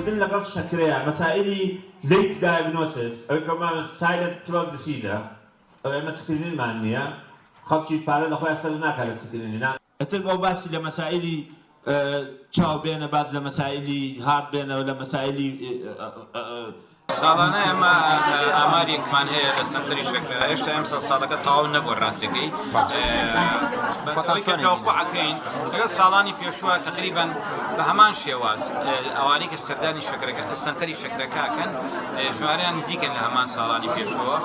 کردن لەگەڵ شەکرەیە، مەسائیلی late diagnosis، ئەوەی کە ماوە silent killer disease ە، ئەوە ئێمە screening مان نییە، خەڵکیش پارە لە خۆیان سەرف ناکات لە screening ا. ئیتر بۆ باسی لە مەسائیلی چاو بێنە، باس لە مەسائیلی heart بێنە، لە مەسائیلی. ساڵانە ئێمە ئامارێکمان هەیە لە سەنتەری شەکرە، هێشتا ئەمساڵ ساڵەکە تەواو نەبووە ڕاستەکەی، بەس ئەوەی کە تەوەقوع ئەکەین لەگەڵ ساڵانی پێشووە تەقریبەن بە هەمان شێواز ئەوانەی کە سەردانی شەکرەکە سەنتەری شەکرەکە ئەکەن ژمارەیان نزیکن لە هەمان ساڵانی پێشووە،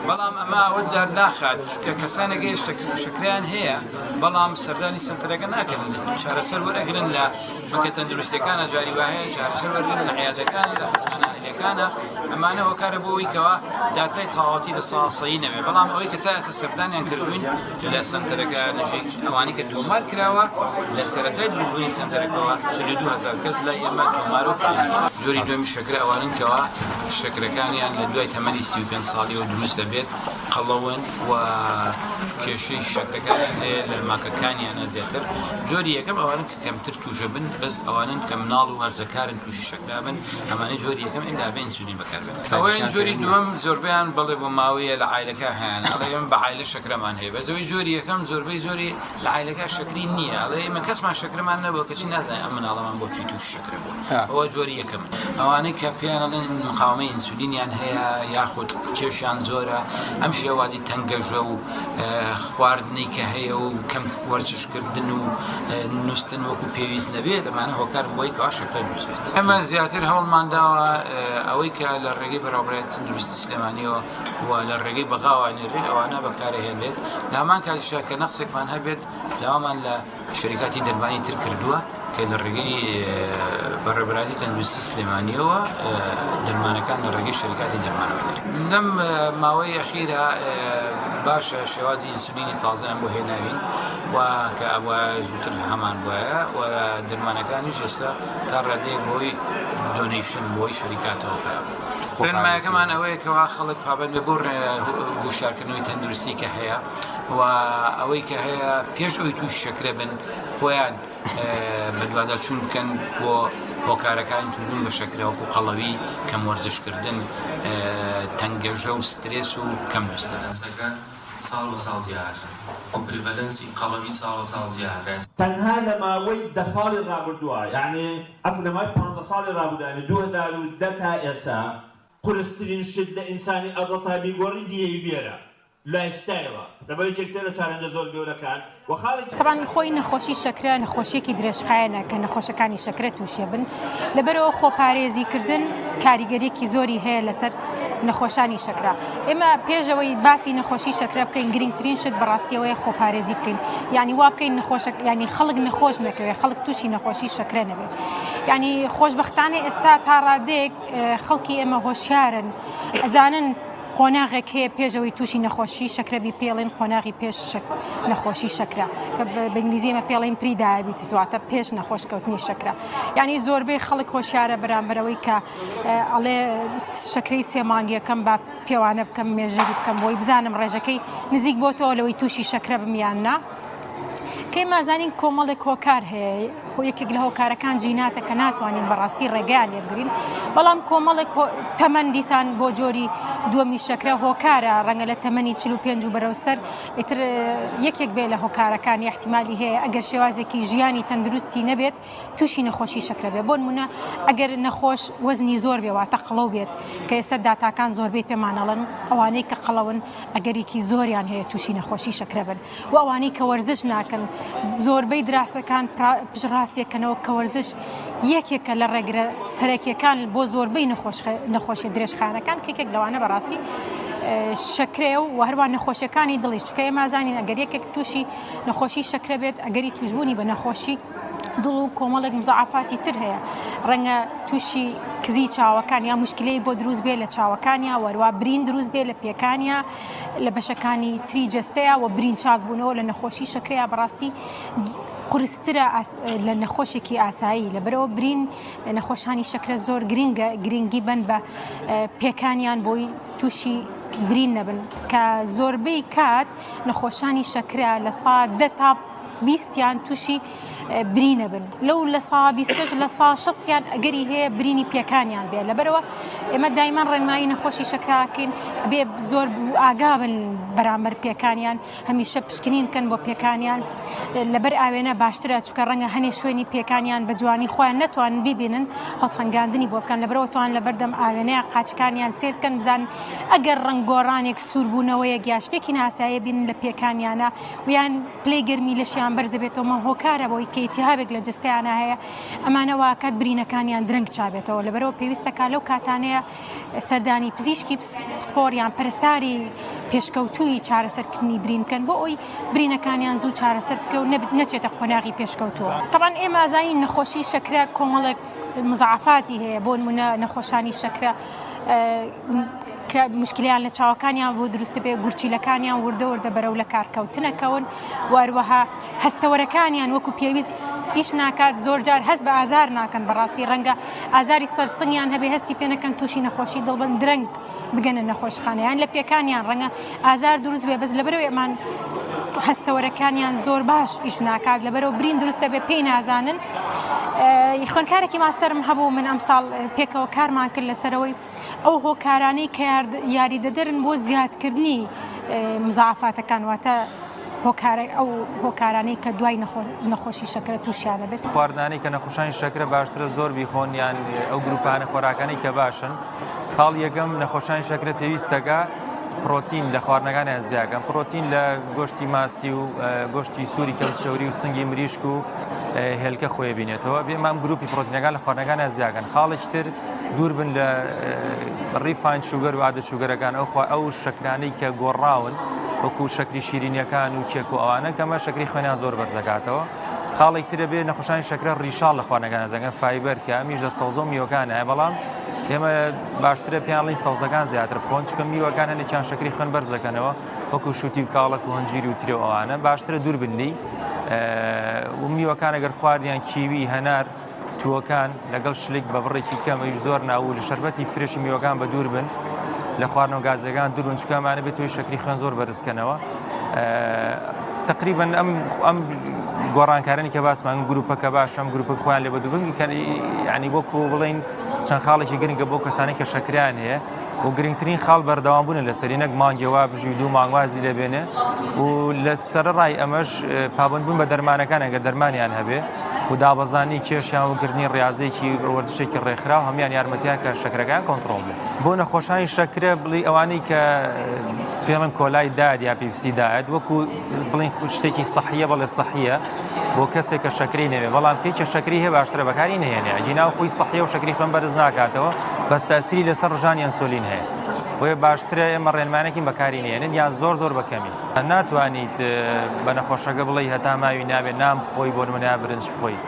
بەڵام ئەمە ئەوە دەرناخات چونکە کەسانێک هەیە شەکرەیان هەیە بەڵام سەردانی سەنتەرەکە ناکەن چارەسەر وەرئەگرن لە بنکە تەندروستیەکانە جاری وا هەیە چارەسەر وەرگرن لە عیادەکانە لە خەستەخانە ئەهلیەکانە ئەمانە هۆکارە بۆ ئەوەی کەوا داتای تەواوەتی لە ساسەیی نەبێ بەڵام ئەوەی کە تا ئێستا سەردانیان کردوین لە سەنتەرەکە نزیک ئەوانەی کە تۆمار کراوە لە سەرەتای دروستبوونی سەنتەرەکەوە 42000 کەس لای ئێمە تۆمار و جۆری دووەمی شەکرە ئەوانن کەوا شەکرەکانیان لە دوای تەمەنی 35 ساڵیەوە دروست دەبێت قەڵەون و کێشەی شەکرەکانیان هەیە لە ماکەکانیانە زیاتر جۆری یەکەم ئەوانن کە کەمتر تووشە بن بەس ئەوانن کە مناڵ و هەرزەکارن تووشی شەکرە بن ئەمانەی جۆری یەکەم ئیلا بە ئینسولین بەکاربێن ئەوەیان جۆری دووەم زۆربەیان بەڵێ بۆ ماوەیە لە عایلەکە هەیانە ئەڵێ ئێمە بە عایلە شەکرەمان هەیە بەس ئەوەی جۆری یەکەم زۆربەی زۆری لە عایلەکە شەکری نییە ئەڵێ ئێمە کەسمان شەکرەمان نەبووە کەچی نازانین ئەم مناڵەمان بۆچی تووشی شەکرە بووە ئەوە جۆری یەکەم ئەوانەی کە پێیان ئەڵێن مقاومەی ئینسولینیان هەیە یاخود کێشیان زۆرە ئەم شێوازی تەنگەژە و خواردنی کە هەیە و کەم وەرزشکردن و نووستن وەکو پێویست نەبێت ئەمانە هۆکار بۆی کەوا شەکرە دروست بێت ئەمە زیاتر هەوڵمان داوە ئەوەی کە لە ڕێگەی بەڕێوەبەرایەتی تەندروستی سلێمانیەوە و لە ڕێگەی بەغاوە نێرێت ئەوانە بەکارهێنرێت لە هەمان کاتیشدا کە نەقسێکمان هەبێت داوامان لە شەریکاتی دەرمانی تر کردووە کە لە ڕێگەی بەڕێوەبەرایەتی تەندروستی سلێمانیەوە دەرمانەکان لە ڕێگەی شەریکاتی دەرمانەوە دەرێت. لەم ماوەی ئەخیرا باشە شێوازی ئینسولینی تازەیان بۆ هێناوین و کە ئەبوایە زووتر هەمان بوایە و دەرمانەکانیش ئێستا تا ڕادەیەک بۆی donation بۆی شەریکاتەوە پەیا بوو. ڕێنمایەکەمان ئەوەیە کەوا خەڵک پابەند بێ بۆ هۆشیارکردنەوەی تەندروستی کە هەیە و ئەوەی کە هەیە پێش ئەوەی تووشی شەکرە بن خۆیان بەدواداچوون بکەن بۆ هۆکارەکانی تووشبوون بە شەکرە وەکو قەڵەوی، کەم وەرزشکردن، تەنگەژە و سترێس و کەم نووستن. سەکە ساڵ بە ساڵ زیاد ئەکا و prevalence ی قەڵەوی ساڵ بە ساڵ زیاد ئەکا. تەنها لە ماوەی دە ساڵی ڕابردووە یانی عەفو لە ماوەی پانزە ساڵی ڕابردوو یانی 2010 تا ئێستا قورسترین شت لە ئینسانی ئەدەڵتا بیگۆڕی behavior ە lifestyle ە لەبەر یەکێک تر لە challenge ە زۆر گەورەکان و خاڵێکی تەبعەن خۆی نەخۆشی شەکرە نەخۆشیەکی درێژخایەنە کە نەخۆشەکانی شەکرە تووشێ بن لەبەرەوە خۆپارێزی کردن کاریگەریەکی زۆری هەیە لەسەر نەخۆشانی شەکرە ئێمە پێشەوەی باسی نەخۆشی شەکرە بکەین گرنگترین شت بەڕاستیەوەی خۆپارێزی بکەین یعنی وا بکەین نەخۆشە ینی خەڵک نەخۆش نەکەوێت خەڵک تووشی نەخۆشی شەکرە نەبێت ینی خۆشببختانە ئێستا تا ڕادێک خەڵکی ئێمە هۆشیارن ئەزانن قۆناغێک هەیە پێش ئەوەی تووشی نەخۆشی شەکرە بی پێڵێن قۆناغی پێش نەخۆشی شەکرە کە بە ئینگلیزی ئێمە پێڵێن prediabetes واتە پێش نەخۆش کەوتنی شەکرە یعنی زۆربەی خەڵک هۆشیارە بەرامبەرەوەی کە ئەڵێ شەکرەی سێ مانگیەکەم با پێوانە بکەم measure ی بکەم بۆی بزانم ڕێژەکەی نزیک بۆتەوە لەوەی تووشی شەکرە بم یان نا. کەی مازانین کۆمەڵێک هۆکار هەیە یەکێک لە هۆکارەکان جیناتە کە ناتوانین بەڕاستی ڕێگەیان لێبگرین بەڵام کۆمەڵێک تەمەن دیسان بۆ جۆری دووەمی شەکرە هۆکارە ڕەنگە لە تەمەنی 45 و بەرەو سەر ئیتر یەکێک بێ لە هۆکارەکانی احتیمالی هەیە ئەگەر شێوازێکی ژیانی تەندروستی نەبێت تووشی نەخۆشی شەکرە بێ بۆ نمونە ئەگەر نەخۆش وەزنی زۆر بێ واتە قەڵەو بێت کە ئێستا داتاکان زۆربەی پێمانەڵن ئەوانەی کە قەڵەون ئەگەرێکی زۆریان هەیە تووشی نەخۆشی شەکرە بن و ئەوانەی کە وەرزش ناکەن زۆربەی دراسەکان پشتڕاستیەکەنەوە کە وەرزش یەکێکە لە ڕێگرە سەرەکیەکان بۆ زۆربەی نەخۆشیە درێژخایەنەکان کە یەکێک لەوانە بەڕاستی شەکرەیە و هەروە نەخۆشیەکانی دڵیش چونکە ئێمە زانین ئەگەر یەکێک تووشی نەخۆشی شەکرە بێت ئەگەری توشببوونی بە نەخۆشی دڵ و کۆمەڵێک مزعافاتی تر هەیە ڕەنگە تووشی کزی چاوەکان یا مشکلەی بۆ دروست بێ لە چاوەکانیا وەروە برین دروست بێ لە پێکانیا لە بەشەکانی تری جەستەیا و برین چاک بوونەوە لە نەخۆشی شەکرەیا بەڕاستی قورسترە لە نەخۆشێکی ئاسایی لەبەرەوە برین نەخۆشانی شەکرە زۆر گرنگە گرنگی بن بە پێکانیان بۆی تووشی برین نەبن کە زۆربەی کات نەخۆشانی شەکرە لە سا دە تا. بیستیان تووشی برینە بن لەو لە سا بیستەش لە سا شەستیان ئەگەری هەیە برینی پێکانیان بێ لەبەرەوە ئێمە دایمەن ڕێنمایی نەخۆشی شەکراکەین بێ زۆر ئاگا بن بەرامبەر پێکانیان هەمیشە پشکنین بکەن بۆ پێکانیان لەبەر ئاوێنە باشترە چونکە ڕەنگە هەنێ شوێنی پێکانیان بە جوانی خۆیان نەتوانن بیبینن هەڵسەنگاندنی بۆ بکەن لەبەرەوە توان لەبەردەم ئاوێنەیە قاچەکانیان سێر بکەن بزان ئەگەر ڕەنگ گۆڕانێک سووربوونەوەیەک یا شتێکی ناسایە بین لە پێکانیانە ویان پلەی گەرمی لەشیان بەرزە بێتەوە مە هۆکارە بۆی کە ئیتیهابێک لە جەستەیانە هەیە ئەمانە واکات برینەکانیان درەنگ چابێتەوە لەبەرەوە پێویستەکە لەو کاتانەیە سەردانی پزیشکی پسپۆر یان پەرستاری پێشکەوتووی چارەسەرکردنی برین بکەن بۆ ئەوی برینەکانیان زوو چارەسەر بکە و نەچێتە قۆناغی پێشکەوتووە. تەبعەن ئێمە ئەزانین نەخۆشی شەکرە کۆمەڵێک مزاعفاتی هەیە بۆ نمونە نەخۆشانی شەکرە کە مشکلیان لە چاوەکانیان بۆ دروست بێ گورچیلەکانیان وردە وردە بەرەو لە کارکەوتنەکەون و هەروەها هەستەوەرەکانیان وەکو پێویست ئیش ناکات زۆر جار هەست بە ئازار ناکەن بەڕاستی ڕەنگە ئازاری سەرسنگیان هەبێ هەستی پێ نەکەن تووشی نەخۆشی دڵ بن درەنگ بگەنە نەخۆشخانە یان لە پێکانیان ڕەنگە ئازار دروست بێ بەس لەبەرەوەی ئەمان هەستەوەرەکانیان زۆر باش ئیش ناکات لەبەرەوە برین دروست دەبێ پێی نازانن خوێندکارێکی ماستەرم هەبوو من ئەمساڵ پێکەوە کارمان کرد لەسەرەوەی ئەو هۆکارانەی کە یاریدەدەرن بۆ زیادکردنی مزاعفاتەکان واتە هۆکارە ئەو هۆکارانەی کە دوای نەخۆشی شەکرە تووشیانە بێت. خواردنانەی کە نەخۆشانی شەکرە باشترە زۆر بیخۆن یان ئەو گروپانە خۆراکانەی کە باشن خاڵی یەکەم نەخۆشانی شەکرە پێویستەکە پرۆتین لە خواردنەکانیان زیاکەن پرۆتین لە گۆشتی ماسی و گۆشتی سووری کەم چەوری و سنگی مریشک و هێلکە خۆی بینێتەوە بێمام گروپی پرۆتینەکان لە خواردنەکانیان زیاکەن خاڵێکی تر دوور بن لە refined sugar و added sugar ەکان ئەو خوا ئەو شەکرانەی کە گۆڕاون وەکو شەکری شیرینیەکان و کێک و ئەوانە کەمە شەکری خوێنیان زۆر بەرزەکاتەوە خاڵێک ترە بێ نەخۆشانی شەکرە ڕیشاڵ لە خواردنەکان زەگەن fiber کە ئەمیش لە سەوزە و میوەکان هەیە بەڵام ئێمە باشترە پێیان ڵین سەوزەکان زیاتر بخۆن چونکە میوەکان هەندێکیان شەکری خوێن بەرزەکەنەوە وەکو شوتی و کاڵەک و هەنجیر و ترێ و ئەوانە باشترە دوور بن لی و میوەکان ئەگەر خواردیان کیوی هەنار تووەکان لەگەڵ شلک بە بڕێکی کەم ئەویش زۆر نا و لە شەربەتی fresh ی میوەکان بە دوور بن لە خواردنەوە گازیەکان دوور بن چونکە ئەمانە بێت هۆی شەکری خوێن زۆر بەرزکەنەوە تقریبا ئەم ئەم گۆڕانکارانی کە باسمان گروپەکە باش ئەم گروپە خۆیان لێ بە دوور بن ینی وەکو بڵین چەند خاڵێکی گرنگە بۆ کەسانی کە شەکریان هەیە و گرنگترین خاڵ بەردەوام بوونە لەسەری نەک مانگێ وا بژی و دوو مانگ وازی لێ بێنێ و لە سەرەڕای ئەمەش پابەندبوون بە دەرمانەکان ئەگەر دەرمانیان هەبێ و دابەزانی کێشیان و کردنی ڕاضێکی وەرزشێکی ڕێکخراو هەمان یارمەتیان کە شەکرەکان کۆنتڕۆڵ بێت بۆ نەخۆشانی شەکرە بڵی ئەوانەی کە پێڵن کۆلای diet یا Pepsi diet وەکو بڵین شتێکی سەحیە بەڵێ سەحیە بۆ کەسێک کە شەکرەی نەبێ بەڵام کەی کە شەکری هەیە باشترە بەکاری نەهێنێ ئەگینا خۆی سەحیە و شەکری خوێن بەرز ناکاتەوە بەس تاسیری لەسەر ڕژانی ئەنسۆلین هەیە بۆیە باشترە ئێمە ڕێنمانەکین بەکاری نێنن یان زۆر زۆر بە کەمی ناتوانیت بە نەخۆشەکە بڵێی هەتا ماوی نابێت نان بخۆی بۆ نمونە برنج بخۆی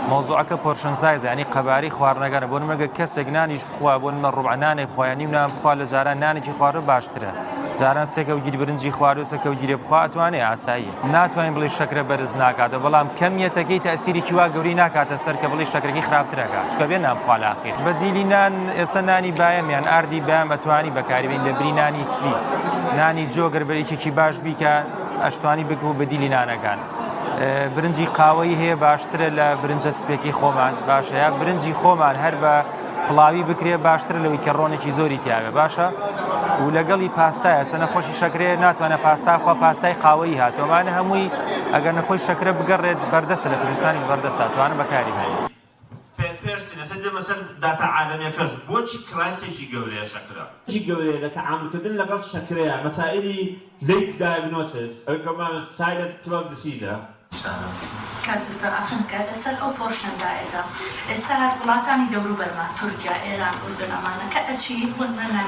مەوزوعەکە portion size ینی قەبارەی خواردنەکانە بۆ نمونە کەسێک نانیش بخوا بۆ نمونە ڕوبع نانێک بخوا یان نیو نان بخوا لە جاران نانێکی خواردوە باشترە جاران سێ کەوگیر برنجی خواردوە سێ کەوگیرێ بخوا ئەتوانێ ئاساییە ناتوانین بڵێ شەکرە بەرز ناکاتەوە بەڵام کەمیەتەکەی تەئسیرێکی وا گەورەی ناکاتە سەر کە بڵێ شەکرەکەی خراپتر ئەکات چونکە بێ نان بخوا لە ئاخیر بەدیلی نان ئێستا نانی بایەم یان ئاردی بایەم ئەتوانی بەکاری بێنی لە بری نانی سپی نانی جۆ گەر بە یەکێکی باش بیکە ئەشتوانی بکە بەدیلی نانەکان برنجی قاوەیی هەیە باشترە لە برنجە سپێکی خۆمان باشە یا برنجی خۆمان هەر بە پڵاوی بکرێ باشترە لەوەی کە ڕۆنێکی زۆری تیاوێ باشە و لەگەڵی پاستایە سە نەخۆشی شەکرێ ناتوانێت پاستا خوا پاستای قاوەیی هاتۆمانە هەمووی ئەگەر نەخۆی شەکرە بگەڕێت بەردەسە لە کوردستانیش بەردەستە توانە بەکاری بێنێ. پێرسین، ئێستا دێمە سەر داتا عالەمیەکەش، بۆچی crisis ێکی گەورەیە شەکرە؟ چی گەورەیە لە تەعامول کردن لەگەڵ شەکرەیا، مەسائیلی late diagnosis، ئەوەی کە بڵێن silent chronic disease ە. کاک دکتۆر عەفوم بکە لەسەر ئەو portion diet ە ئێستا هەر وڵاتانی دەوروبەرمان تورکیا ئێران ئوردن ئەمانە کە ئەچی بۆ نمونە نانی.